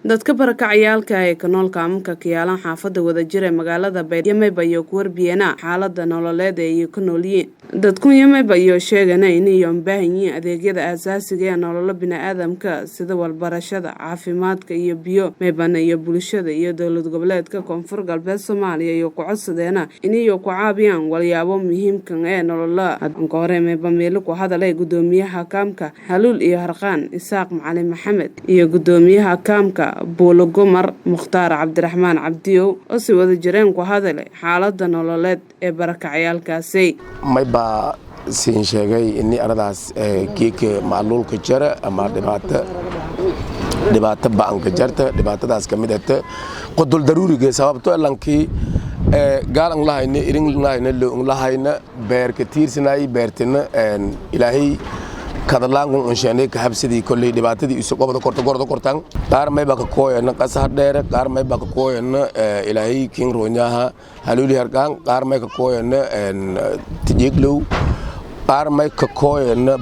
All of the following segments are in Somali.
Dadka barakacayaalka ah ee ku nool kaamamka Kiyaalan xaafada wadajir ee magaalada Baydhabo ayaa ku warbixina xaalada nololeed ee ay ku nool yihiin. Dadku Yameba ayaa sheegana inay u baahan yihiin adeegyada aasaasiga ee nolol bini'aadamka sida waxbarashada, caafimaadka iyo biyo. Maybana iyo bulshada iyo dowlad goboleedka Koonfur Galbeed Soomaaliya iyo ku codsadeena inay ku caawiyaan walyaabo muhiimkan ee nolola. Anka hore Mayba meelo ku hadalay gudoomiyaha kaamka Haluul iyo Harqaan Isaaq Macalin Maxamed iyo gudoomiyaha kaamka Buulo Gomar Mukhtaar Cabdiraxmaan Cabdiyow oo si wada jireen ku hadalay xaalada nololeed ee barakacayaalkaasi. May baa siin sheegay ini aradaas geeka macluulka jara ama dhibaato ba'anka jarta. Dhibaatadaas ka mid ahta qodol daruuriga, sababto lankii gaal an lahayna, irin lahayna, lo an lahayna, beerka tiirsanay, beertina Ilaahay kadalaangun unsheenay ka habsadii. Kolley dhibaatadii isu qobda korta gorda kortan. Qaar may baa ka kooyana Qasar Dheere, qaar may baa ka kooyana Ilaahay kin roonyaha Haluuli Harqaan, qaar may ka kooyana Tijeeglow, qaar may ka kooyana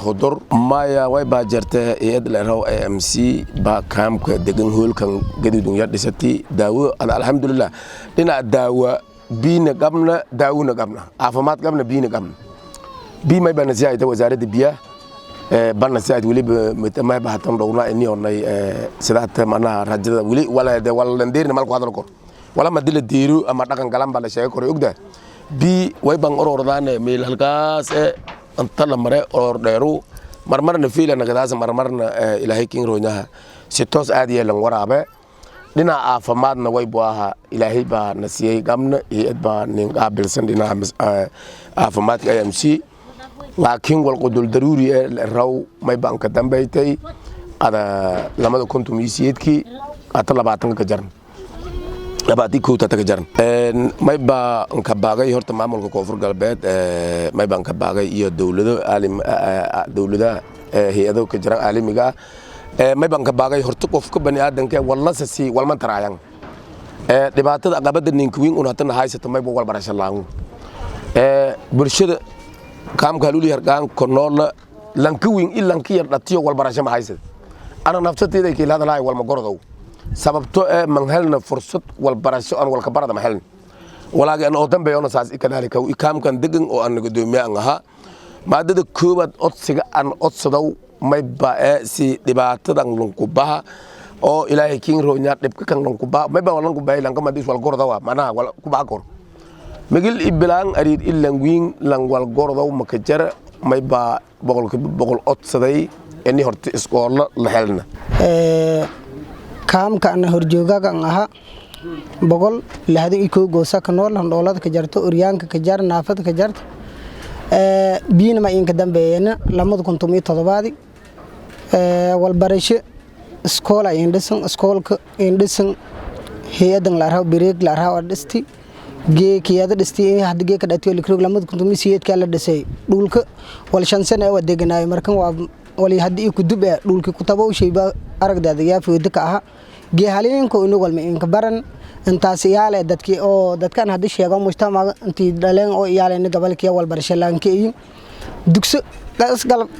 Hudur. Maya, way baa jarta iyad leeraw AMC baa kaamka degan hoolkan gadudun yar dhisati daawo. Alxamdulilah, dhinaca daawa biina qabna, daawona qabna, caafimaad qabna, biina qabna. Bii may bana si ayta wasaaradda biyaha bana si ayt weliba may bahatan dhowna ini onay sidaata manaha rajada weli wala de wala landeerina malku hadal kor wala ma dila deero ama dhaqan galan baa la sheegay kor ogda. Bii way ban orordaane meel halkaas ee anta la mare oror dheeru, marmarna fiila nagadaas, marmarna Ilaahay kin roonyaha si toos aad yeelan waraabe. Dhinaca caafimaadna way buu ahaa, Ilaahay baa na siiyey qabna, hay-ad baa nin qaabilsan dhinaca caafimaadka AMC, laakiin walqudul daruuri ee raw may baan ka dambaytay ada 2018-kii ata 20-ka ka jaran, 21-ta ka jaran. May baa nka baagay horta maamulka Koonfur Galbeed, may baan ka baagay iyo dowlado caalim, dowladaha, hay-ado ka jiran caalamiga ah. May baan ka baagay horta qofka bani aadanka wallasa si walman taraayan. Dhibaatada aqabada ninka weyn un hatana haysata mayba walbarasho laangu. Bulshada kaamka Haluuli Harqaan konoola, lanka weyn i lanka yar dhatiyo walbarasho ma haysad. Ana nafsateeda kiilahadalahay walma gorodow, sababto ee man helna fursad walbarasho aan walka barada ma helna. Walaagi an oo dambeeyona saas ikadaalika kaamkan degan oo aan gudoomiye aan ahaa. Maadada koowaad odsiga aan odsadow mayba ee si dhibaatadan lunkubaha oo Ilaahay kiin roonyaa dhibka kan lunkubaha mayba walankubahay lanka madis wal gorodowa manaha wal kubaha kor migil ibilaan ariir ilan wiin lan wal gorodow maka jara. Mayba 100% odsaday ini horta iskoolo la helna. Kaamka ana horjoogagan ahaa 161 goosa ka nool, handhoolada ka jarto, oryaanka ka jar, naafada ka jarta. Biyina ma inka dambeeyana 2017-di. Walbarasho iskoola indhisan, iskoolka indhisan hay-adan la arhaw bireeg la arhaw dhisti geekiyada dhisti. Hadda geeka dhatiyo likroog 2018-kaa la dhisay. Dhulka wal 5 sano waa deganaayo. Markan waa wali hadda kudub ee dhulki kutabowshay ba aragdaada yaa fooda ka aha geehaliinko inuu walma inka baran. Intaas iyaale dadkii oo dadkan hadda sheego mujtamaca intii dhaleen oo iyaalena gobolkii walbarasho laanka iyo dugso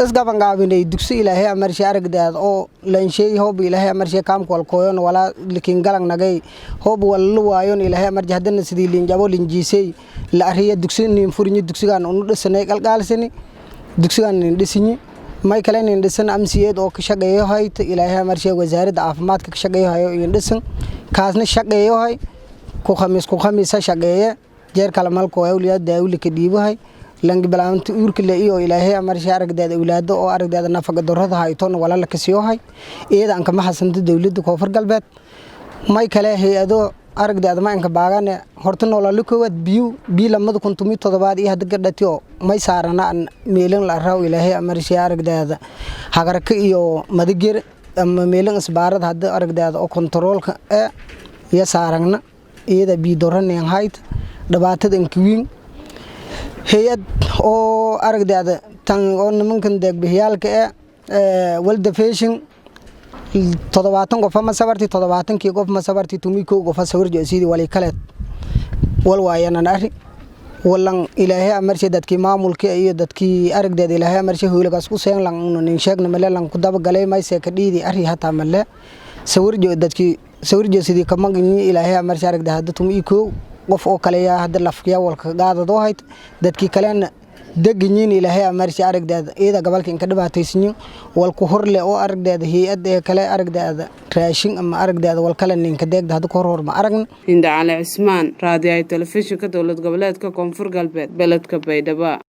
isgaban gaabinay dugso. Ilaahay amarshay aragdaada oo lansheey hoob Ilaahay amarshay kaamka wal kooyon walaa likin galang nagay hoob wal waayon. Ilaahay amarjay haddana sidii linjabo linjiisay la ariya dugso nin furinyi, dugsigaan unu dhisanay qalqaalsani, dugsigaan nin dhisinyi. May kale nin dhisan amsiyeed oo ka shaqeeyo hayta. Ilaahay amarshay wasaaradda caafimaadka ka shaqeeyo hayo in dhisan, kaasna shaqeeyo hay ku khamiis ku khamiisa shaqeeye jeer kale malko awliya daawli ka dhiibahay langi balaanta uurka le iyo. Ilaahay amarshay aragdeeda awlaado oo aragdeeda nafaqa darrada haytoon wala la kasiyo hay iyada aan kama xasanta dowladda Koonfur Galbeed. May kale hay-ado aragdeeda ma inka baagane horta nolol koowaad biyo. Biyo 2017-aad iyo hadda gadhatiyo may saarana meelin la araaw. Ilaahay amarshay aragdeeda Hagarka iyo Madageer ama meelin isbaarada hadda aragdeeda oo kontaroolka ee iyo saaragna iyada biyo doraneen hayt dhibaatada inka weyn. Hay-ad oo aragdeeda tan oo nimankan deegbixiyaalka ee World Vision 70 qof ama sabartii 70-kii qof ma sabartii 11 qof sawir sidii wali kale wal waayanan arri walan. Ilaahay amarshay dadkii maamulka iyo dadkii aragdeeda Ilaahay amarshay hoylagaas ku seen lan nin sheegna male lan ku dabagalay mayse ka dhiidi arri hataa male. Sawirjo dadkii sawirjo sidii kamaganyi Ilaahay amarsi aragda hadda 11 qof oo kale yaa hadda lafkiya walka qaadadoo hayd, dadkii kalena deganyiin. Ilaahay amarsi aragdeeda iyada gobolka inka dhibaataysanyin walku horle oo aragdeeda hay-ad ee kale aragdeeda raashin ama aragdeeda walkale ninka deegda hadda ku hor ma aragna. Hinda Cali Cismaan, raadiyaha telefishinka dowlad goboleedka Koonfur Galbeed, beledka Baydhabo.